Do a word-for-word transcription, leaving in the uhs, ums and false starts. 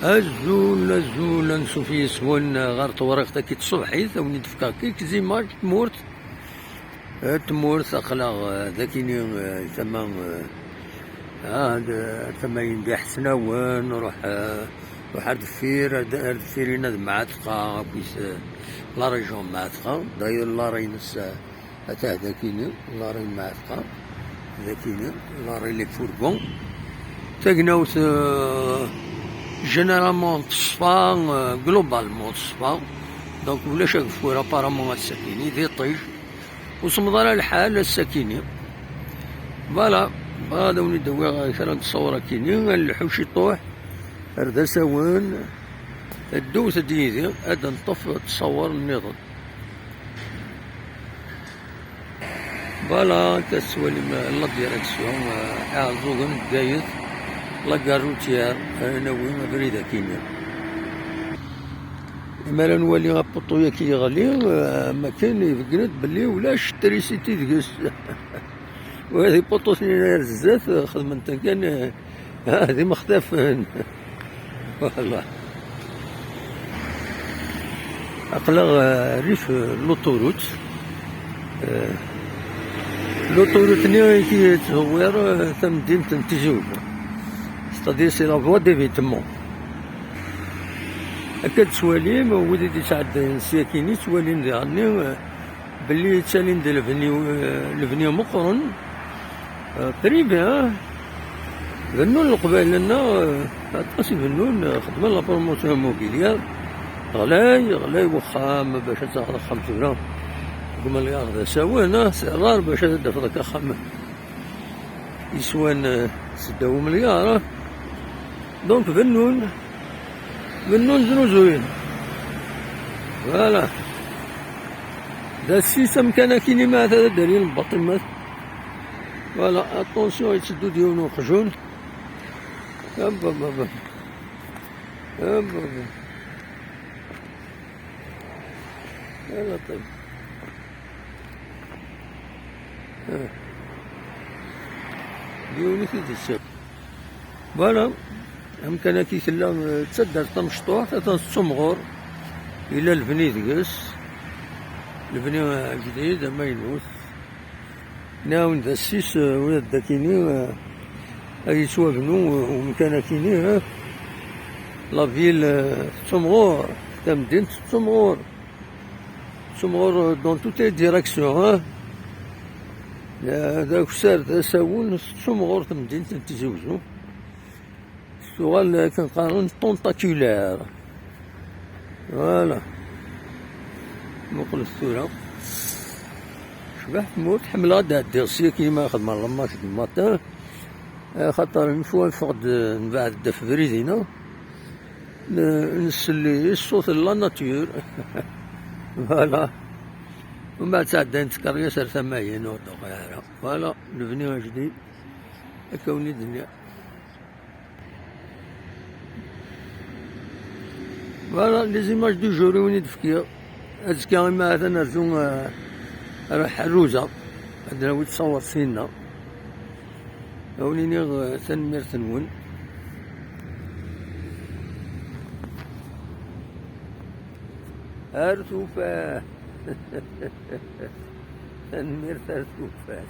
Azul, azul, ansuf yes-wen ɣer tewriqt-agi tṣebḥit, a wen-d-fkeɣ kik zimaǧ tmurt. Eh, tmurt, aql-aɣ, eh, dakini, eh, tama, eh, ah, d-, tama-in d Iḥesnawen, ruḥ, eh, ruḥ ar deffir, ar d-, ar deffir-in ad Mɛatqa, akkit, eh, la région Mɛatqa, d'ailleurs l'arrêt-ines, eh, atah dakini, l'arrêt Mɛatqa, dakini, l'arrêt les fourgons. Tagnawt, eh, généralement teṣfa, eh, globalement teṣfa. Donc ulac ageffur apparemment ass-akini, d iṭij. Ur semmeḍ ara lḥal ass-akini. Voilà, bɣiɣ ad awen-id-awiɣ kra n ttṣawar akini, ad nleḥḥu ciṭuḥ ar d asawen, ddut-d yid-i, ad d-neṭṭef ttṣawar nniḍen. Voilà, akka tettwalim la direction, eh, Iɛeẓẓugen, Bgayet, la gare routière, eh, ad nawi abrid akini. Imi ara nwali apuṭu-yaki yeɣli, eh, am akken ibeggen-d belli ulac trisiti deg-s. Wa d ipuṭuten-nni ar zdat, eh, xedmen-ten kan, eh, Ah, d imextafen. Voilà. Aql-aɣ, eh, rrif, eh, l'autoroute. Eh, l'autoroute-nni i yettẓewwir, eh, tamdint n Tizi Uzzu. C'est-à-dire, c'est la voie d'évitement. Akka d-tettwalim, wid i d-yettɛeddayen syakini, ttwalin diɣenni, eh, belli ttalin-d lebni, eh, lebni meqqren, eh, privé, ah. Bennun Leqbayel-nneɣ, eh, aṭas i bennun, eh, xedmen la promotion immobilière. Ɣlay, ɣlay wexxam, bac ad taɣeḍ axxam tura. Deg umelyaṛ d asawen, ah, c'est rare bac ad d-tafeḍ akka axxam yeswan, eh, seddaw umelyaṛ, ah. Donc, bennun, bennun znuzuyen. Voilà. D assis amkan akini ma ata d addali n lbaṭimat. Voilà, attention, yetteddu-d yiwen uqjun. Hop, hop, hop. Hop, hop. Voilà, طيب. Ah. Yiwen i t-id-yessawel. Voilà, amkan-agi tella, eh, d taddart tamecṭuḥt, atan tettumɣur, yella lebni deg-s, lebni ajdid, amaynut. Nɛawen d assis, eh, ula d akini, eh, ad yettwabnu, eh, umkan akini, eh. La ville, eh, tettumɣur, tamdint tettumɣur. Tettumɣur dans toutes les directions, hein. D akessar d asawen, tettumɣur temdint n Tizi Uzzu. Tuɣal akken qqaren tentaculaire. Voilà. Muqlet tura. Tecbeḥ tmurt, ḥemmleɣ ad d-ɛeddiɣ syaki ma xedmeɣ la marche du matin. Axaṭer une fois neffeɣ-d, nebɛed-d ɣef brid-ina, n-, nsell i ṣṣut n la nature. Voilà. Umbeɛd sɛeddayent tkeryas ar tama-yin, ur d-uɣeɣ ara. Voilà, lebni ajdid. Akka wen-id-nniɣ. Voilà, les images du jour i wen-id-fkiɣ. Azekka imi atan rzu, eh, ar Ḥerruza. Ad nawi ttṣawar sinna. Ad wen-iniɣ, eh, tanemmirt-nwen. Ar tufat. Tanemmirt, ar tufat.